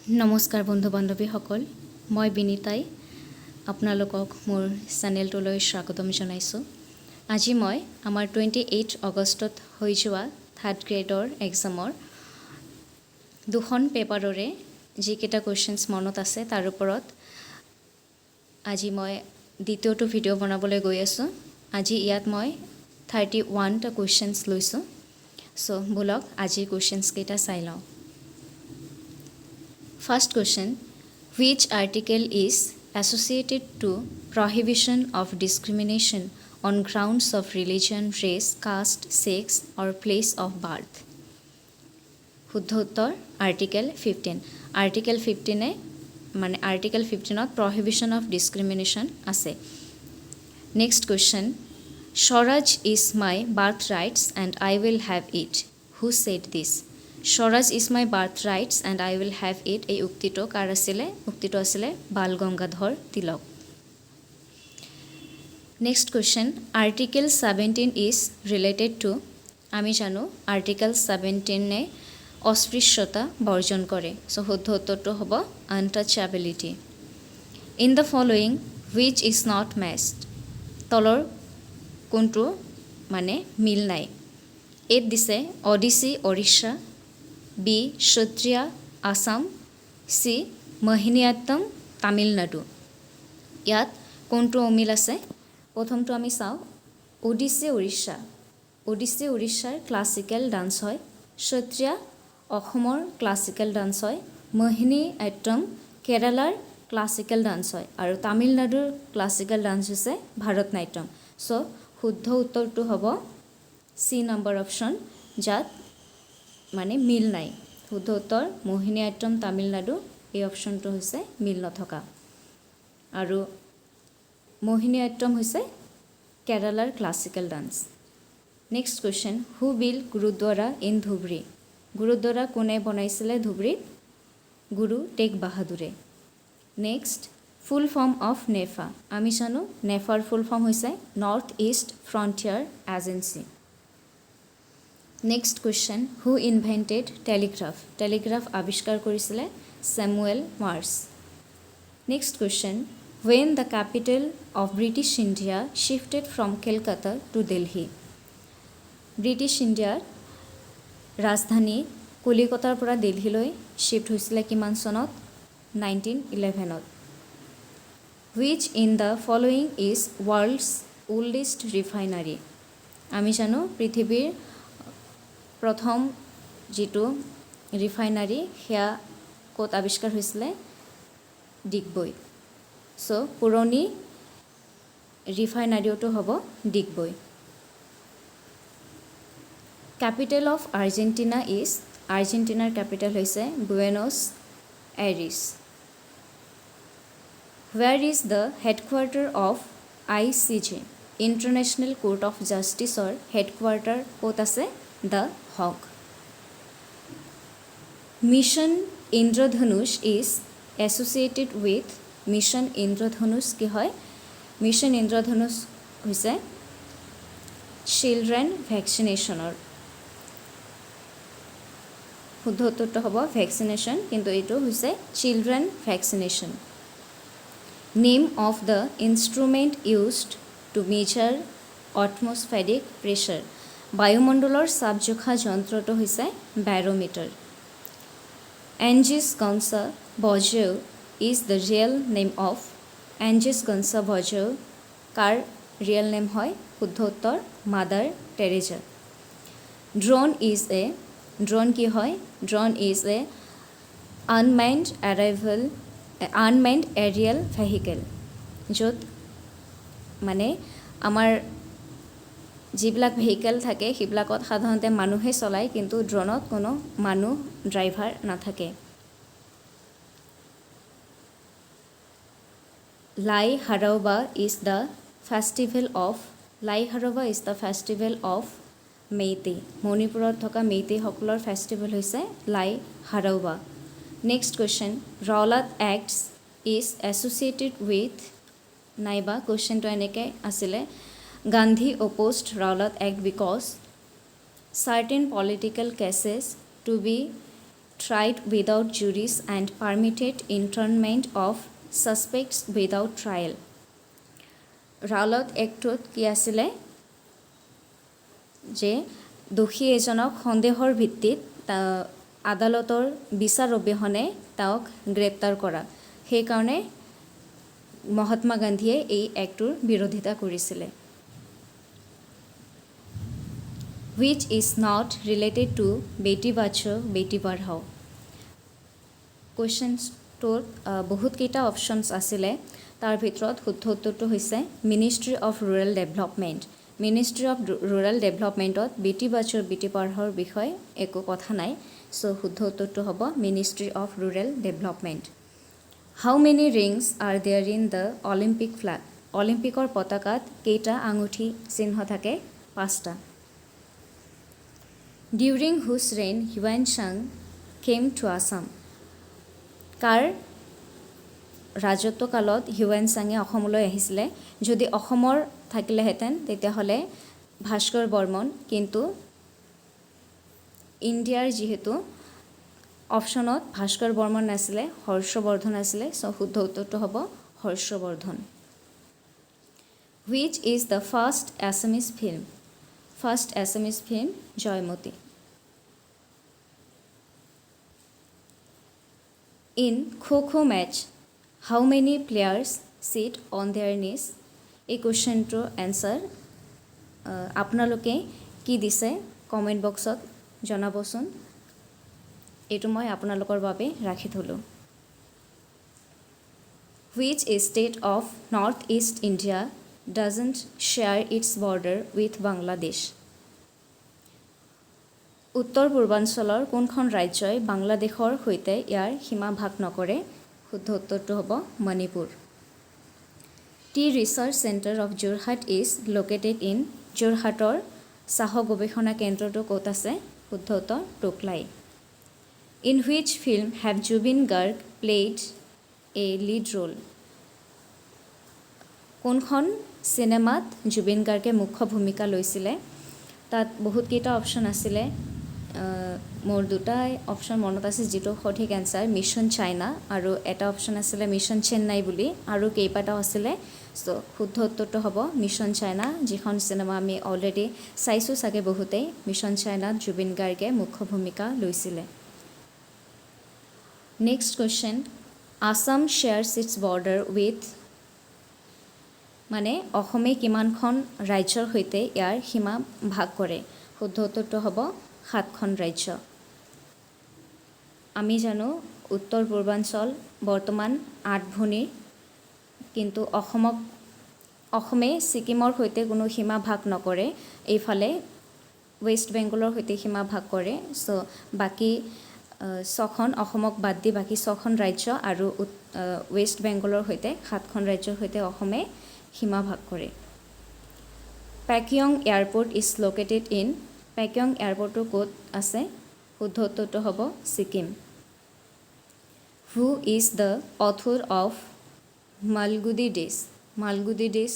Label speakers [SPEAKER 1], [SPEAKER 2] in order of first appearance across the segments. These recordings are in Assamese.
[SPEAKER 1] নমস্কাৰ বন্ধু বান্ধৱীসকল, মই বিনীতাই আপোনালোকক মোৰ চেনেলটোলৈ স্বাগতম জনাইছোঁ। আজি মই আমাৰ 28 আগষ্টত হৈ যোৱা থাৰ্ড গ্ৰেডৰ এক্সামৰ দুখন পেপাৰৰে যিকেইটা কুৱেশ্যনছ মনত আছে, তাৰ ওপৰত আজি মই দ্বিতীয়টো ভিডিঅ' বনাবলৈ গৈ আছোঁ। আজি ইয়াত মই 31টা কুৱেশ্যনছ লৈছোঁ। চ' ব'লক, আজিৰ কুৱেশ্যনছকেইটা চাই লওঁ। First question: Which article is associated to prohibition of discrimination on grounds of religion, race, caste, sex or place of birth? শুদ্ধ উত্তৰ আৰ্টিকেল 15। আৰ্টিকেল 15-এ, মানে আৰ্টিকেল 15ত প্ৰহিবিশ্যন অফ ডিছক্ৰিমিনেশ্যন আছে। Next question: "Swaraj is my birth rights and I will have it." Who said this? "Swaraj is my birth rights and I will have it", এই উক্তিটো কাৰ আছিলে? উক্তিটো আছিলে Bal Gangadhar Tilak. Next question: Article 17 is related to? আমি জানো আৰ্টিকেল 17-এ অস্পৃশ্যতা বৰ্জন কৰে। চ' শুদ্ধ উত্তৰটো হ'ব untouchability. In the following, which is not matched? তলৰ কোনটো মানে মিল নাই? এত দিছে অডিচি উৰিষ্যা, বি সত্ৰীয়া আছাম, চি মোহিনীঅট্টম তামিলনাডু। ইয়াত কোনটো অমিল আছে? প্ৰথমটো আমি চাওঁ, ওডিচি উৰিষ্যা। ওডিচি উৰিষ্যাৰ ক্লাছিকেল ডান্স হয়। সত্ৰীয়া অসমৰ ক্লাছিকেল ডান্স হয়। মোহিনী আট্টম কেৰালাৰ ক্লাছিকেল ডান্স হয় আৰু তামিলনাডুৰ ক্লাছিকেল ডান্স হৈছে ভাৰতনাট্যম। চ' শুদ্ধ উত্তৰটো হ'ব চি নম্বৰ অপশ্যন, যাত মানে মিল নাই। শুদ্ধ উত্তৰ মোহিনী আট্টম তামিলনাডু, এই অপশ্যনটো হৈছে মিল নথকা আৰু মোহিনী আট্টম হৈছে কেৰালাৰ classical dance. Next question: Who built Gurudwara in Dhubri? Gurudwara কোনে বনাইছিলে ধুবুৰীত? গুৰু টেগ বাহাদুৰে। Next, full form of NEFA. আমি জানো নেফাৰ ফুল ফৰ্ম হৈছে North East Frontier Agency. Next question: Who invented telegraph? Telegraph আৱিষ্কাৰ কৰিছিলে Samuel Morse. Next question: When the capital of British India shifted from Calcutta to Delhi? British ইণ্ডিয়াৰ ৰাজধানী কলিকতাৰ পৰা দিল্লীলৈ শ্বিফ্ট হৈছিলে কিমান চনত? 1911ত। Which in the following is world's oldest refinery? আমি জানো পৃথিৱীৰ প্ৰথম যিটো ৰিফাইনাৰী, সেয়া ক'ত আৱিষ্কাৰ হৈছিলে? ডিগবৈ। চ' পুৰণি ৰিফাইনাৰীটো হ'ব Digboi. Capital of Argentina is? আৰ্জেণ্টিনাৰ capital হৈছে Buenos Aires. Where is the headquarter of ICJ? International court of জাষ্টিছৰ headquarter ক'ত আছে? The Hague. Mission Indradhanush is associated with? Mission Indradhanush কি হয়? মিছন ইন্দ্ৰধনুষ হৈছে চিলড্ৰেন ভেকচিনেশ্যনৰ। শুদ্ধ উত্তৰটো হ'ব ভেকচিনেশ্যন, কিন্তু এইটো হৈছে children vaccination. Name of the instrument used to measure atmospheric pressure. বায়ুমণ্ডলৰ চাপ জোখা যন্ত্ৰটো হৈছে barometer. Anges Gonza Bozio is the real name of? Agnes Gonxha Bojaxhiu কাৰ ৰিয়েল নেম হয়? শুদ্ধ উত্তৰ mother Teresa. Drone is a, drone কি হয়? Drone is a unmanned aerial vehicle, য'ত মানে আমাৰ যিবিলাক ভেহিকেল থাকে, সেইবিলাকত সাধাৰণতে মানুহে চলায়, কিন্তু ড্ৰোনত কোনো মানুহ ড্ৰাইভাৰ নাথাকে। Lai Haraoba is the festival of? Lai Haraoba is the festival of Meitei. মণিপুৰত থকা মেইতেইসকলৰ ফেষ্টিভেল হৈছে লাই হাৰাওবা। Next question: Rowlatt Acts is associated with? নাইবা কুৱেশ্যনটো এনেকৈ আছিলে, Gandhi opposed Rowlatt Act because certain political cases to be tried without juries and permitted internment of suspects without trial. Rowlatt এক্টটোত কি আছিলে যে দোষী এজনক সন্দেহৰ ভিত্তিত আদালতৰ বিচাৰ অবিহনে তেওঁক গ্ৰেপ্তাৰ কৰা। সেইকাৰণে মহাত্মা গান্ধীয়ে এই এক্টটোৰ বিৰোধিতা কৰিছিলে। Which is not related to Beti Bachao Beti Padhao? কুৱেশ্যনটোত বহুতকেইটা অপশ্যনছ আছিলে, তাৰ ভিতৰত শুদ্ধ উত্তৰটো হৈছে Ministry of Rural Development. Ministry of Rural ডেভেলপমেণ্টত Beti Bachao Beti পঢ়াওৰ বিষয়ে একো কথা নাই। চ' শুদ্ধ উত্তৰটো হ'ব Ministry of Rural Development. How many rings are there in the Olympic flag? অলিম্পিকৰ পতাকাত কেইটা আঙুঠি চিহ্ন থাকে? পাঁচটা। During whose reign Hiuen Tsang came to Assam? কাৰ ৰাজত্বকালত হিউৱেন চাঙে অসমলৈ আহিছিলে? যদি অসমৰ থাকিলেহেঁতেন, তেতিয়াহ'লে ভাস্কৰ বৰ্মন, কিন্তু ইণ্ডিয়াৰ যিহেতু অপশ্যনত ভাস্কৰ বৰ্মন নাছিলে, হৰ্ষবৰ্ধন আছিলে। চ' শুদ্ধ উত্তৰটো হ'ব Harshvardhan. Which is the first Assamese film? First Assamese film Joymoti. In kho kho match, how many players sit on their knees? এই কুৱেশ্যনটোৰ এনচাৰ আপোনালোকে কি দিছে, কমেণ্ট বক্সত জনাবচোন। এইটো মই আপোনালোকৰ বাবে ৰাখি থ'লোঁ। Which state of North East India doesn't share its border with Bangladesh? উত্তৰ পূৰ্বাঞ্চলৰ কোনখন ৰাজ্যই বাংলাদেশৰ সৈতে ইয়াৰ সীমা ভাগ নকৰে? শুদ্ধ উত্তৰটো হ'ব Manipur. Tea Research Centre of Jorhat is located in? যোৰহাটৰ চাহ গৱেষণা কেন্দ্ৰটো ক'ত আছে? শুদ্ধ উত্তৰ Tocklai. In which film have Zubeen Garg played a lead role? কোনখন চিনেমাত জুবিন গাৰ্গে মুখ্য ভূমিকা লৈছিলে? তাত বহুতকেইটা অপশ্যন আছিলে। মোৰ দুটাই অপশ্যন মনত আছে, যিটো সঠিক এনচাৰ মিছন চাইনা আৰু এটা অপশ্যন আছিলে মিছন চেন্নাই বুলি, আৰু কেইবাটাও আছিলে। চ' শুদ্ধ উত্তৰটো হ'ব মিছন চাইনা, যিখন চিনেমা আমি অলৰেডি চাইছোঁ চাগে বহুতেই। মিছন চাইনাত জুবিন গাৰ্গে মুখ্য ভূমিকা লৈছিলে। Next question, Assam shares its border with? মানে অসমে কিমানখন ৰাজ্যৰ সৈতে ইয়াৰ সীমা ভাগ কৰে? শুদ্ধ উত্তৰটো হ'ব সাতখন ৰাজ্য। আমি জানো উত্তৰ পূৰ্বাঞ্চল বৰ্তমান আঠ ভনী, কিন্তু অসমে ছিকিমৰ সৈতে কোনো সীমা ভাগ নকৰে। এইফালে ৱেষ্ট বেংগলৰ সৈতে সীমা ভাগ কৰে। চ' বাকী ছখন, অসমক বাদ দি বাকী ছখন ৰাজ্য আৰু ৱেষ্ট বেংগলৰ সৈতে সাতখন ৰাজ্যৰ সৈতে অসমে সীমা ভাগ কৰে। Pakyong Airport is located in? Pakyong এয়াৰপৰ্টটো ক'ত আছে? শুদ্ধ উত্তৰটো হ'ব Sikkim. Who is the author of Malgudi Days? Malgudi Days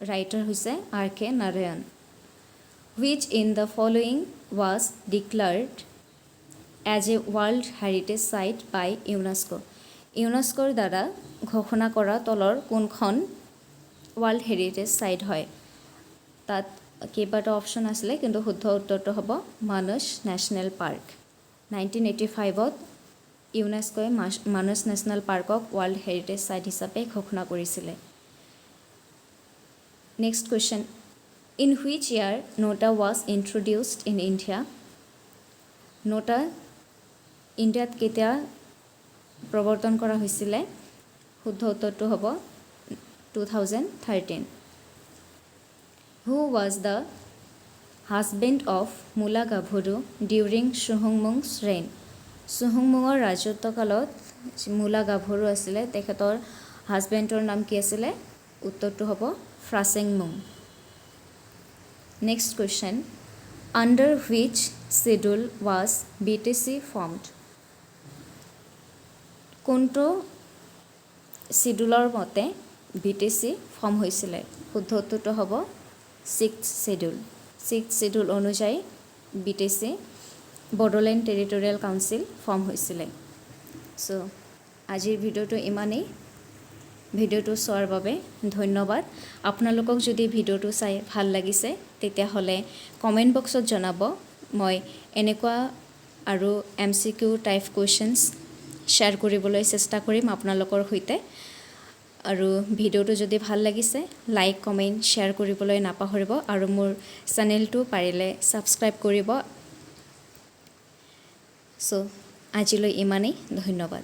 [SPEAKER 1] writer হৈছে R K Narayan. Which in the following was declared as a World Heritage Site by UNESCO? ইউনেস্কোৰ দ্বাৰা ঘোষণা কৰা তলৰ কোনখন ৱৰ্ল্ড হেৰিটেজ ছাইট হয়? তাত কেইবাটাও অপশ্যন আছিলে, কিন্তু শুদ্ধ উত্তৰটো হ'ব মানস নেশ্যনেল পাৰ্ক। 1985ত ইউনেস্কোই মানস নেশ্যনেল পাৰ্কক ৱৰ্ল্ড হেৰিটেজ ছাইট হিচাপে ঘোষণা কৰিছিলে। Next question, in which year NOTA was introduced in India? নোটা ইণ্ডিয়াত কেতিয়া প্ৰৱৰ্তন কৰা হৈছিলে? শুদ্ধ উত্তৰটো হ'ব 2013। Who was the husband of Mula Gabharu during Suhungmung's reign? চুহুংমুঙৰ ৰাজত্বকালত মূলা গাভৰু আছিলে, তেখেতৰ হাজবেণ্ডৰ নাম কি আছিলে? উত্তৰটো হ'ব Phrasengmung. Next question, under which schedule was BTC formed? কোনটো চিডিউলৰ মতে বিটিচি ফৰ্ম হৈছিলে? শুদ্ধ উত্তৰটো হ'ব ছিক্স চিডিউল। ছিক্স চিডিউল অনুযায়ী BTC Bodoland territorial council form হৈছিলে। চ' আজিৰ ভিডিঅ'টো ইমানেই। ভিডিঅ'টো চোৱাৰ বাবে ধন্যবাদ আপোনালোকক। যদি ভিডিঅ'টো চাই ভাল লাগিছে, তেতিয়াহ'লে কমেণ্ট বক্সত জনাব। মই এনেকুৱা আৰু MCQ type questions share কৰিবলৈ চেষ্টা কৰিম আপোনালোকৰ সৈতে। আৰু ভিডিঅ'টো যদি ভাল লাগিছে, লাইক, কমেণ্ট, শ্বেয়াৰ কৰিবলৈ নাপাহৰিব আৰু মোৰ চেনেলটো পাৰিলে ছাবস্ক্ৰাইব কৰিব। চ' আজিলৈ ইমানেই, ধন্যবাদ।